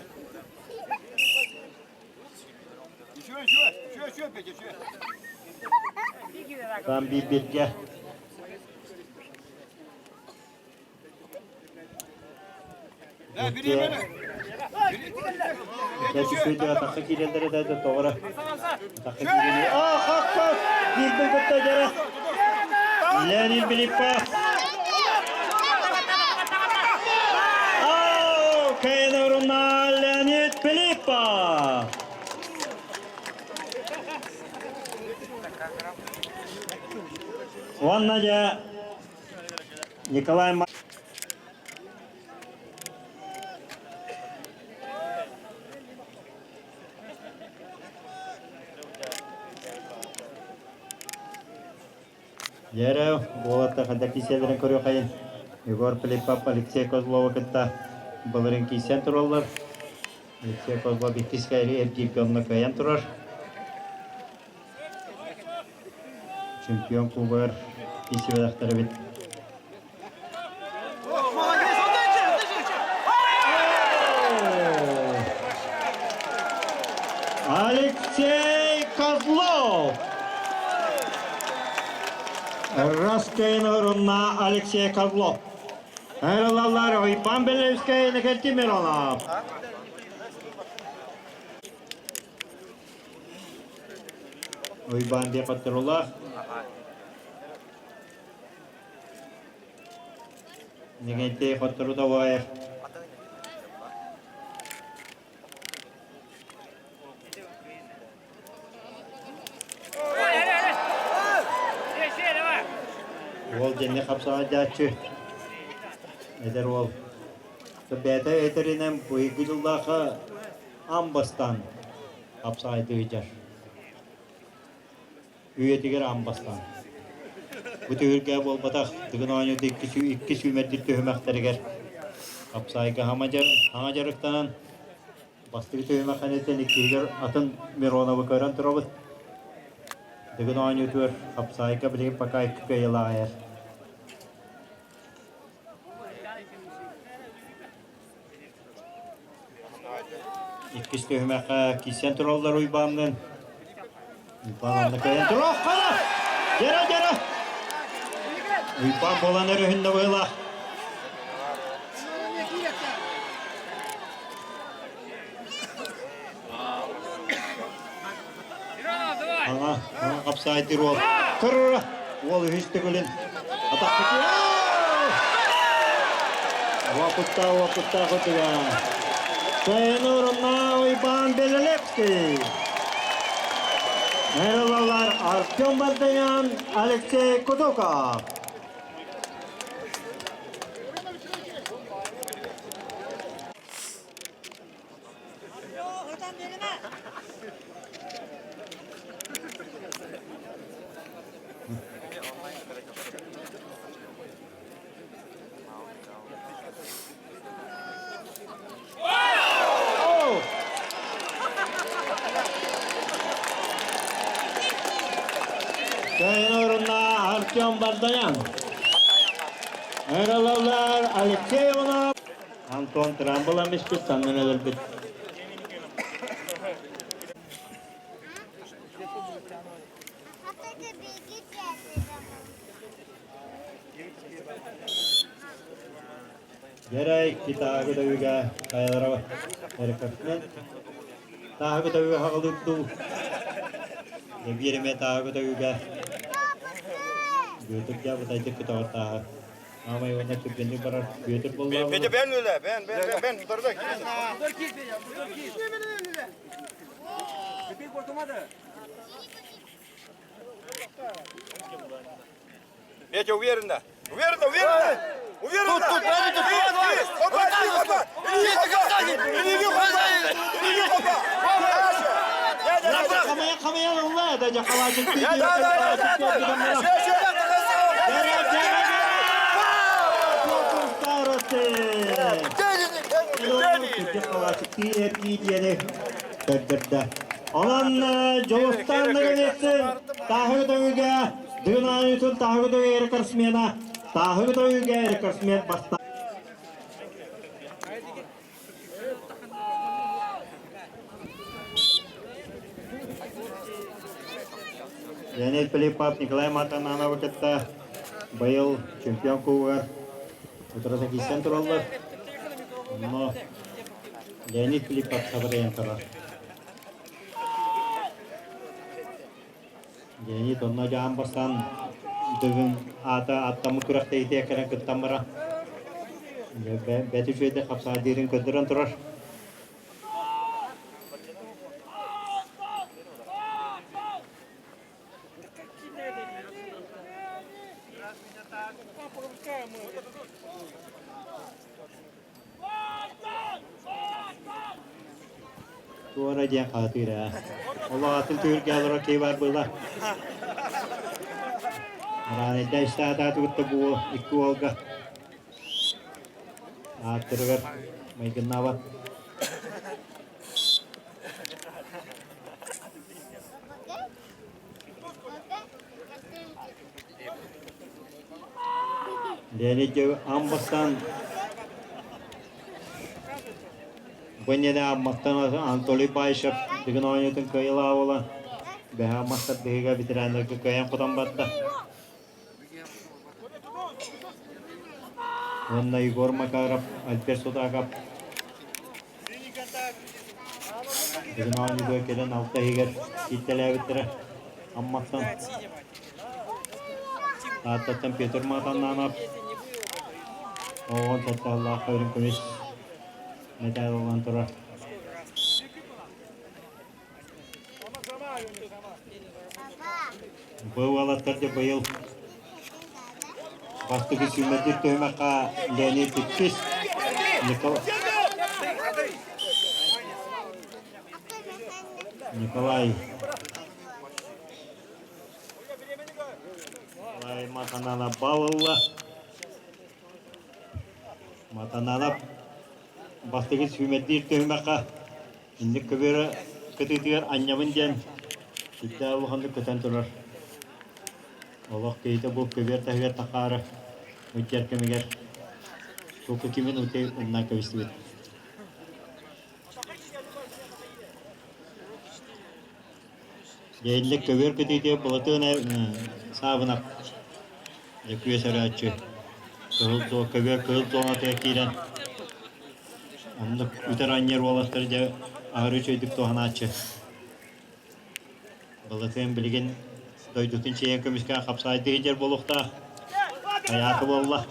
Еще, еще, еще, еще, Петя, еще. Там биир-бииргэ. Да, бери, бери. Икки атахха киирэллэрэ да тоҕо атахха киирэни аа хак-хак биирбин кытта дьара Леонид Филиппов. Уонна дьэ Николай Дьэ, уолаттар хайдах киисэлэрин көрүөххэйин. Егор Филиппов Алексей Козловы кытта былырыын киирсэн тураллар. Алексей Козлов иккис эргииргэ онно кыайан турар. Чемпион кубогар киирсибэтэхтэр эбит. Алексей Козлов! Раскайын орунна Алексей Козлов. Эралалар Уйбан Белевскай Иннокентий Миронов. Уйбан Бекотырулах. Нэгэнтэй хотторута уайар. Уол дьэнни хапсаҕайдааччы эдэр уол. Бэйэтэ этэринэн быйылгы дьыллаахха аан бастаан хапсаҕайдыы ыйдьар. Үйэтигэр аан бастаан. Бу түһүлгэ буолбатах, Дыгын оонньуута икки сүүмэрдир түһүмэхтэригэр хапсаайга хаҥа дьарыктанан бастакы түһүмэх кэнниттэн иккиһигэр атын Мироновы көрөн турабыт. Дыгын оонньуутугар хапсаайга билигин пока икки кыайыылаах айар. Иккис түһүмэххэ киирсэн тураллар Уйбаанныын. Уйбаан анна кэлэн туруох хара! Дьэрэ, дьэрэ! Уйбаан буолан өрүһүннэ быһыылаах. Ага, ага хапсаайдыр уол. Кырра! Уол үһүс төгүлүн атахтыкы. Уопутта, уопутта кутуга. Кайын орунна Уйбаан Белелепский. Мэралалар Артем Бардаян, Алексей Кудуков. Кайын орунна Артем Бардаян. Эралалар Алексей Иванов. Антон трамбалам испит, саннын өлөрбүт. Дьэрэй китаагы да хайалара эрекартмен. Тааһы көтөҕүгэ хаҕылыыр дуу? Дьэ эмиэ тааһы көтөҕүгэ Бүөтүр дьэ бытайдык көтөҕөр тааһы. Аамай уонна түргэнник барар Бүөтүр буоллаҕа. Петя бен үлэ, бен, бен, бен, бен, утарда. Петя уверенно. Уверенно, уверенно. Уверенно. Тут, тут, тут, тут, опа, опа. Или опа, или опа. Хамая хамая ылла да жакалачык. Да, да, да, да. Онон Дьулустаан Ноговицын тааһы көтөҕүүгэ Дыгын оонньуутун тааһы көтөҕүүгэ рекордсмена тааһы көтөҕүүгэ рекордсмен баста. Леонид Филиппов Николай Матанановы кытта быйыл чемпион кубогар утарыта киирсэн тураллар. Онно Леонид Филиппов сабырыйан турар. Леонид онно дьаам бастаан Дыгын аата аттаммыт күрэхтэһиитигэр кэлэн кыттан баран бэт үчүгэйдик хапсаайдыырын көрдөрөн турар. Туора диэн хаатыыр ээ. Олох атын түһүлгэ олорор киһи баар буолла. Араанайда истаатаатыбытта бу икки уолга ааттарыгар майгыннаабат. Леонид аан бастаан бу иннинэ Амматтан Анатолий Баишев Дыгын оонньуутун кыайыылаах буолан, бэһэ Амматтар быһыыга ветераннарга кыайан хотон барда. Уонна Егор Макаров, Альберт Судаков Дыгын оонньууга кэлэн алта иһигэр кииртэлээбиттэрэ. Амматтан Тааттаттан Петр Матаннанов оҕон тапталлаах өрүн көмүс мэтээл ылан турар. Бу уолаттар дьэ быйыл бастакы сүүмэрдиир түһүмэххэ Леонид иккис, Николай Николай Матананов бал ылла. Матананов бастакы сүүмэрдиир түһүмэххэ Инник көбүөрэ кытыытыгар анньабын диэн сүрдээх улаханнык көтөн турар. Олох киһитэ бу көбүөр таһыгар тахаары ыдьар кэмигэр туку кимин ути умнан кэбистибит. Дьэ инник көбүөр кытыытыгар Былатыан Саабынап дьэ күөс өрөөччү кыһыл көбүөр кыһыл зонатыгар киирэн Оннук үтэр анньар уолаттар дьэ аһары үчүгэйдик туһанааччы. Былатыан билигин дойдутун чиэһин көмүскээн хапсаайдыы сылдьар буолуохтаах. Хайааты буолла?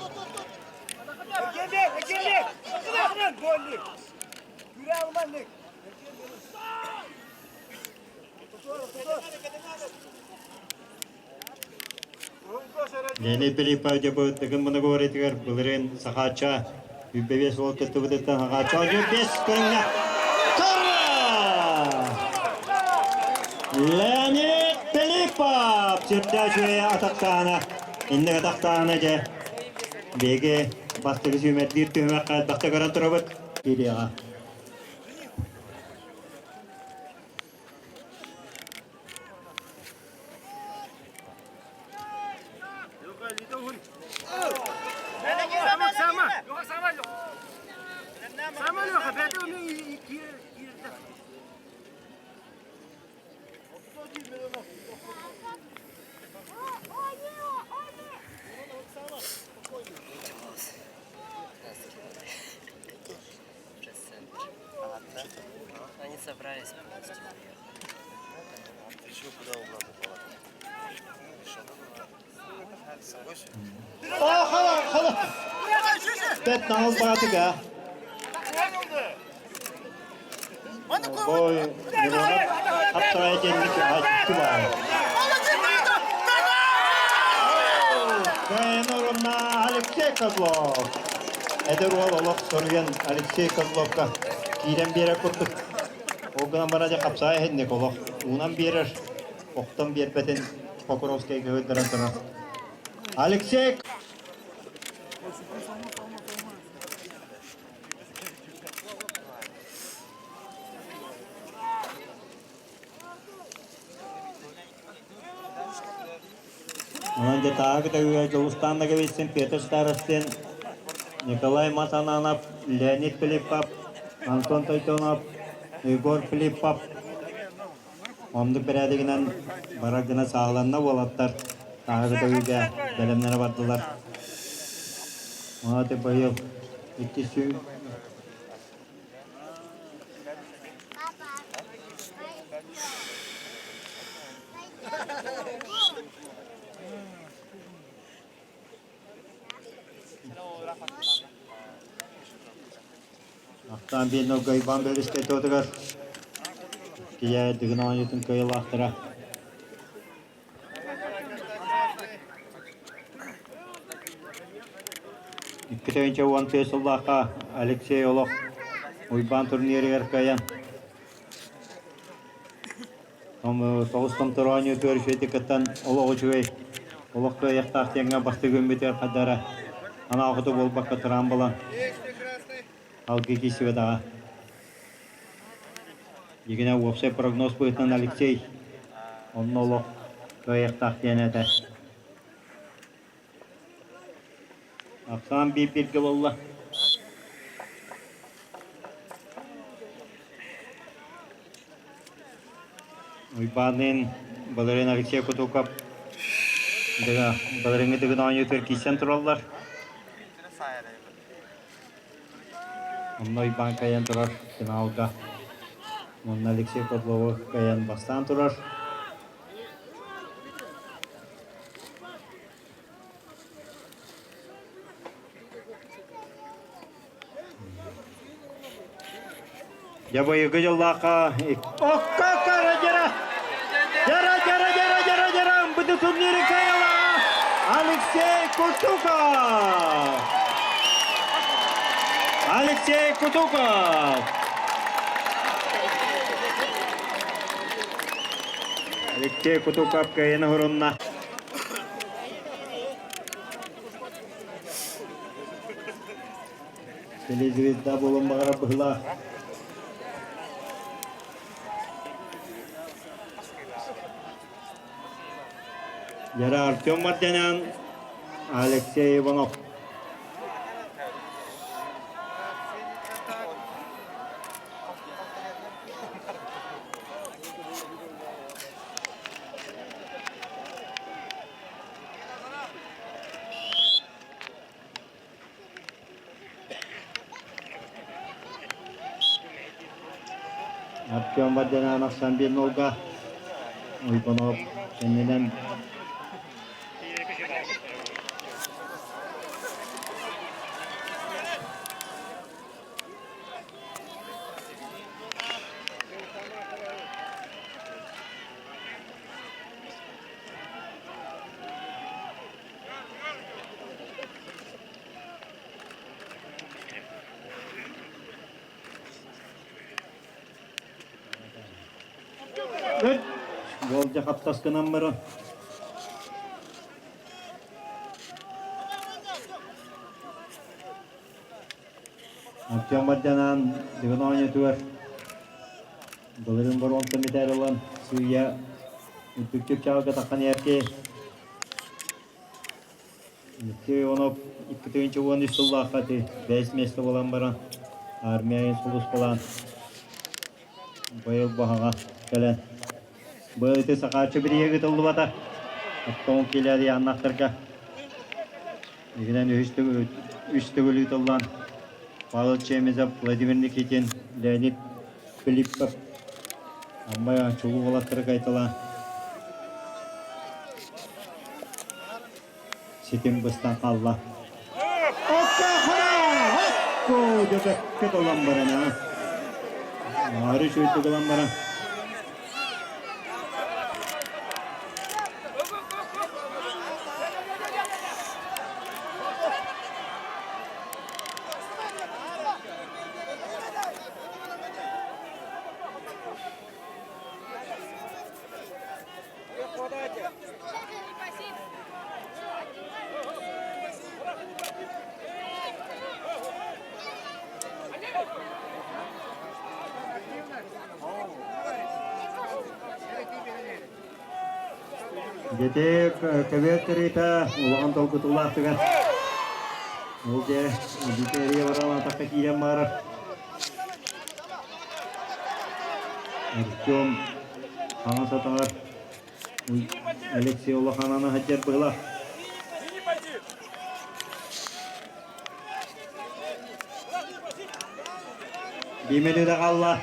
Леонид Филиппов дьабыттыгын моногориятыгар былырыын Сахаачча 25 уол кыттыбытыттан Сахаачча 15 көрүҥҥэ Леонид Филиппов сүрдээх үчүгэй атахтаана инник атахтаана дьэ биһиги бастакы сүүмэрдиир түһүмэххэ элбэхтэ көрөн турабыт киириэҕэ. Они собрались полностью уехали. Бэт наҕыл баатыга. Бой Миронов хаптаҕай диэнник икки баар. Кыайан Алексей Козлов. Эдэр уол олох соруйан Алексей Козловка киирэн биэрэр курдук. Ол гынан баран дьэ хапсаай иһинник олох уунан биэрэр, охтон биэрбэтин Покровскайга көрдөрөн турар. Алексей Онон дьэ тааҕы кытары Дьулустаан Ноговицын, Петр Старостин, Николай Матананов, Леонид Филиппов, Антон Тойтонов, Егор Филиппов оннук бэрээдэгинэн барар гына сааһыланна уолаттар тааҕы көтөҕүүгэ бэлэмнэнэ бардылар. Онон быйыл икки сүүс Ахтаан биэннэргэ Иван Бэлискэй туотугар кийээ Дыгын оонньуутун кыайыылаахтара. 2 10 сыллаахха Алексей олох Уйбаан турнирыгар кыайан тоҕус томтор оонньуутугар үчүгэйдик кыттан олох үчүгэй олох кыайыахтаах диэҥҥэ бастакы күммүтүгэр хардара анаахыты буолбакка тураан булан алгыы киирсибэтэҕэ. Дьигинэ уопсай прогноз быһыытынан Алексей онно олох кыайыахтаах диэн этэ. Ахсаан биир-бииргэ буолла. Уйбаанныын былырыын Алексей Кутуков былырыыҥҥы Дыгын оонньуутугар киирсэн тураллар. Онно Уйбаан кыайан турар финалга. Уонна Алексей Котлову кыайан бастаан турар. Дьэ быйылгы дьыллаахха Окко кара дьара дьара дьара дьара дьара дьара ымбыты турниры кыайала Алексей Кутуков Алексей Кутуков Алексей Кутуков кыайан оһорунна. Телезвезда буолан баҕарар быһылаах. Яра Артем Мартянян, Алексей Иванов. Артем Бардянанов Самбинолга Уйбанов кэннинэн Уолдьа хаптас гынан баран Артем Бардянаан Дыгын оонньуутугар былырыын боруонта мэтээл ылан сыыйа үрдүк чыпчаалга таххан иһэрки Алексей Иванов 2013 сыллаахха ити бэйэс миэстэ буолан баран армия сулууспалаан быйыл баһаҕа кэлэн быйыл ити Сахааччы бирииһэ ыытыллыбата оттон килээри аннахтарга Игинэн үс төгүл ыытыллан Павел Чемезов, Владимир Никитин, Леонид Филиппов Амма чулуу уолаттары кайталаан ситим быстан хаалла. Окко дьөбөккө толон баран а. Аары үчүгэйдик ылан баран. Дьэ көбүөр кырыыта улахан долгутуулаахтыгар. Ол дьэ аудитория баран атахха киирэн баарар. Артем хаҥас атаҕар Алексей улахананы сылдьар быһыылаах. Биимэни да хаалла.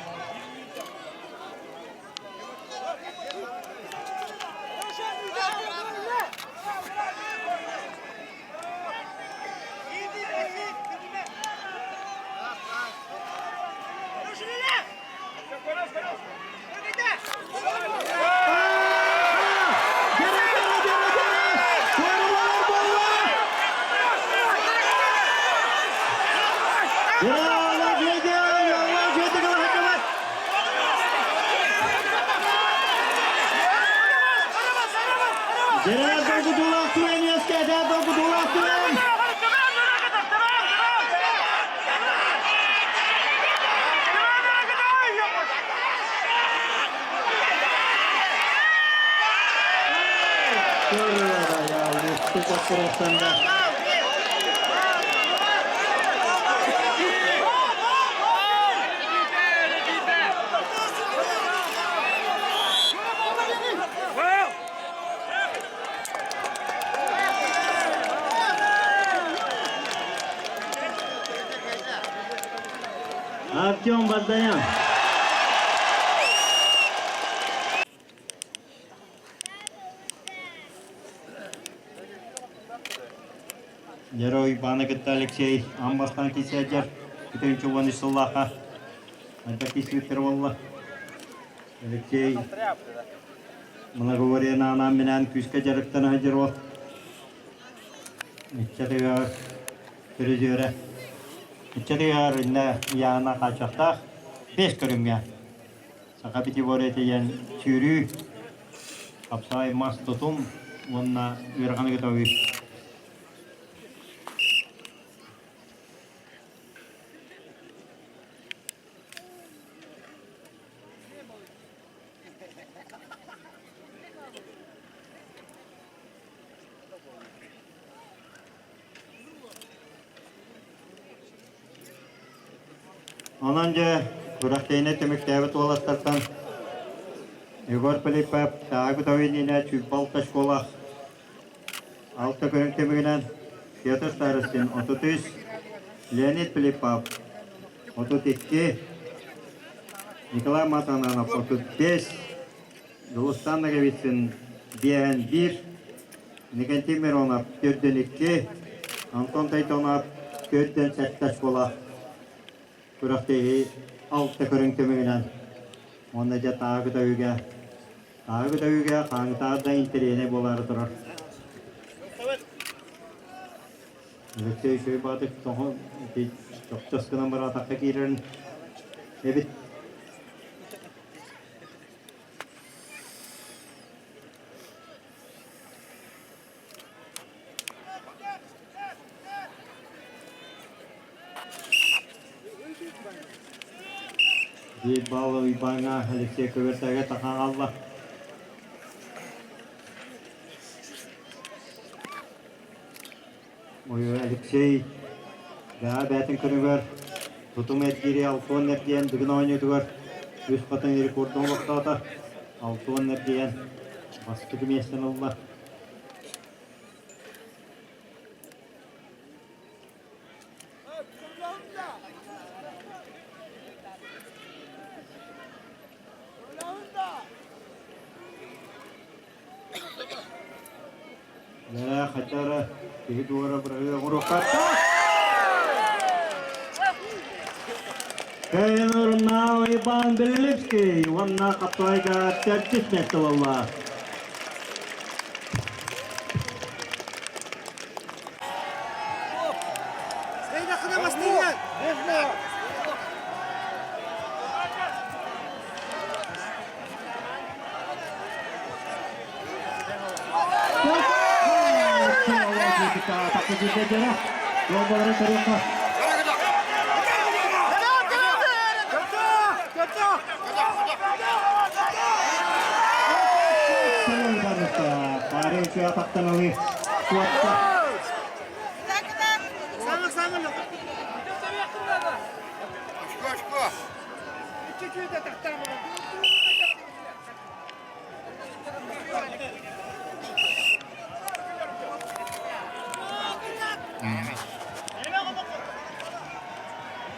Туруохтанна. Артем Бардаян. Герой Ивана кытта Алексей аан бастаан кисээдьэр бүтүн 13 сыллаахха элбэх кисииттэр буолла. Алексей многоворен анаан-минээн күүскэ дьарыктана сылдьар уол. Ыччатыгар призерэ. Ыччатыгар иннэ Яна хааччахтаах бэс көрүҥҥэ Саха пятиборье диэн сүүрүү, хапсаҕай мас тутум уонна ыараханы көтөҕүү. Онон дьэ, күрэхтэһиини түмүктээбит уолаттартан Егор Пилиппов Саагытов иннинэ 106 школа алта көрүҥ түмүгүнэн Петр Старостин 33, Леонид Пилиппов 32, Николай Матананов 35, Дьулустан Ноговицын биэһэн биир, Никентий Миронов төрдүн икки, Антон Тойтонов төрдүн сэттэ школа күрэхтэһии алта көрүҥ түмүгүнэн уонна дьэ тааҕы өйүгэ тааҕы өйүгэ хааңытаар да интэриэһинэй буолаары турар. Алексей Шойбатов тоҕо чохчос гынан бараатахха киирэрин эбит. Биир балл Уйбааҥҥа Алексей Көбөртөөгө тахан хаалла. Алексей бэҕэ бэйэтин күнүгэр тутум эргиири Алтуон эргийэн бүгүн оонньуутугар үс хатыҥ рекордун олохтоото. Алтуон эргийэн бастакы миэстэни ылла. Дьэ, хотя эрэ киһи туора быраҕыы оҥоруохтаах. Кыайан Иван Белилевский уонна Хаптайга төрдүс миэстэ буолла.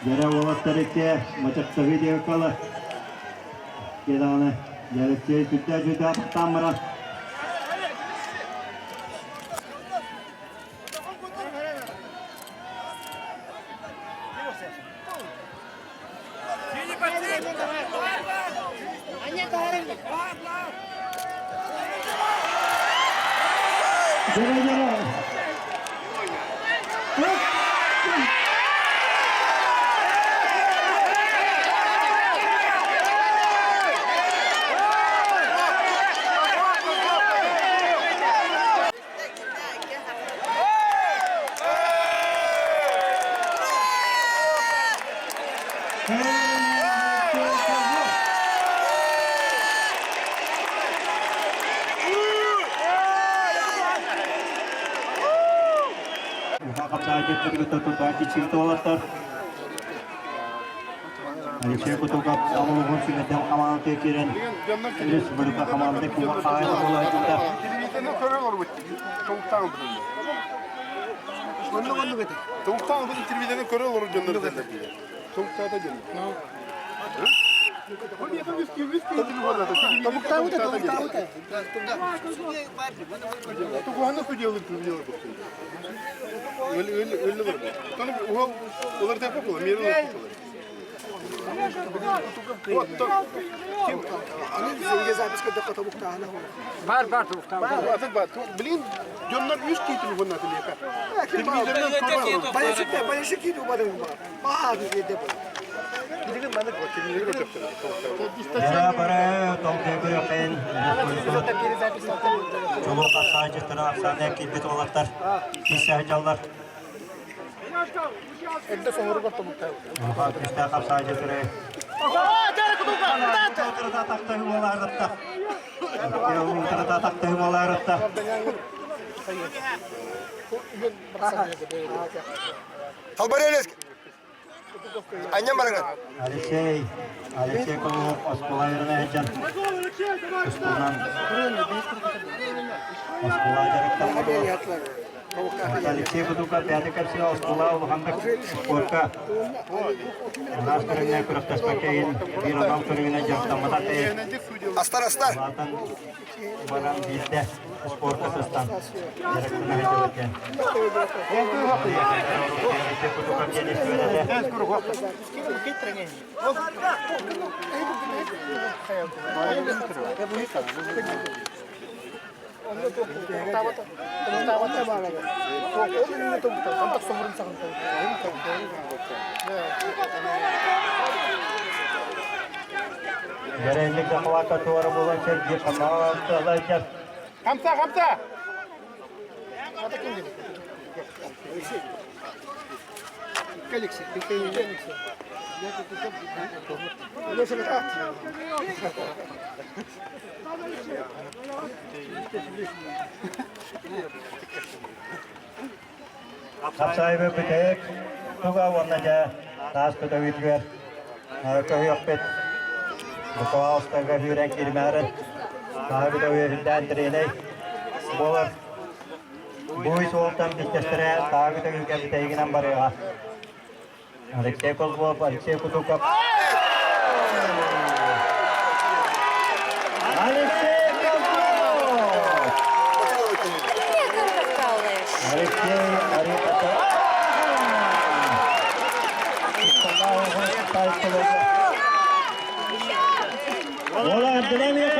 Дьэрэ уолаттар икки мачахтаһыы диэккала киэдаҕаны Дьэлэксиэй сүрдээх сүрдээх тахтаан баран Дьэрэ-дьэрэ. Уха хапсаайдык кыргыттар тутаан киччигит уолаттар. Алексей Кутуков Амулугун сүмэтэн хамаандата киирэн республика хамаанда куба хаайын буолааччыта. Телевизорны көрө олорбут. Тобуктаан Тобуктаан телевизорны көрө олорор дьоннор дэннэр Тобуктаата дьон. Тобуктаабыта, тобуктаабыта. Тугуһаны судьялык судьялык Өллө бар. Тону уха олар тепе була, мери олар. Бар, бар тобуктаабыта. Атык бар. Блин, дьоннор үс киһи телефонна телека. Телевизордан көрө. Баяшык баяшык кийди убадың баа диде Бара бара толкуйгур өкейін чулуу хапсаайдьыттара ахсаана киирбит уолаттар киирсэ сылдьаллар. Улахан күүстээх хапсаайдьыттары Утарыта Халбарелес. Анньан барыҥын. Алексей, Алексей Колобов оскуола үөрэнэ сылдьан тустуунан оскуола дьарыктаммыт. Алексей Кутуков бэйэтэ кэпсиэ оскуола улаханнык спорка араас көрүҥҥэ күрэхтэспэккэ иһин биир анал көрүҥүнэн дьарыктамматах иһин Астар, астар. улаатан баран биирдэ спорка сыстан дьарыктана сылдьыбыт диэн. Алексей Кутуков диэн истибэт этэ. Дэрэнник захвата туора буолан сэрги хамаатталайдар. Хамса, хамса! Хапсайбы бүтэйик туга уонна дьэ таас көтөҕүүтүгэр көһүөхпүт. Букваустарга сүүрэн киирмээрин тааһы көтөҕүүтүндээн треней буолар. Бу суолтан биттестэрэ тааһы көтөҕүүгэ бүтэйигинэн барыаҕа. Алексей Козлов, Алексей Кутуков. Алексей Козлов! Алексей Аритата. Ола Абдулами.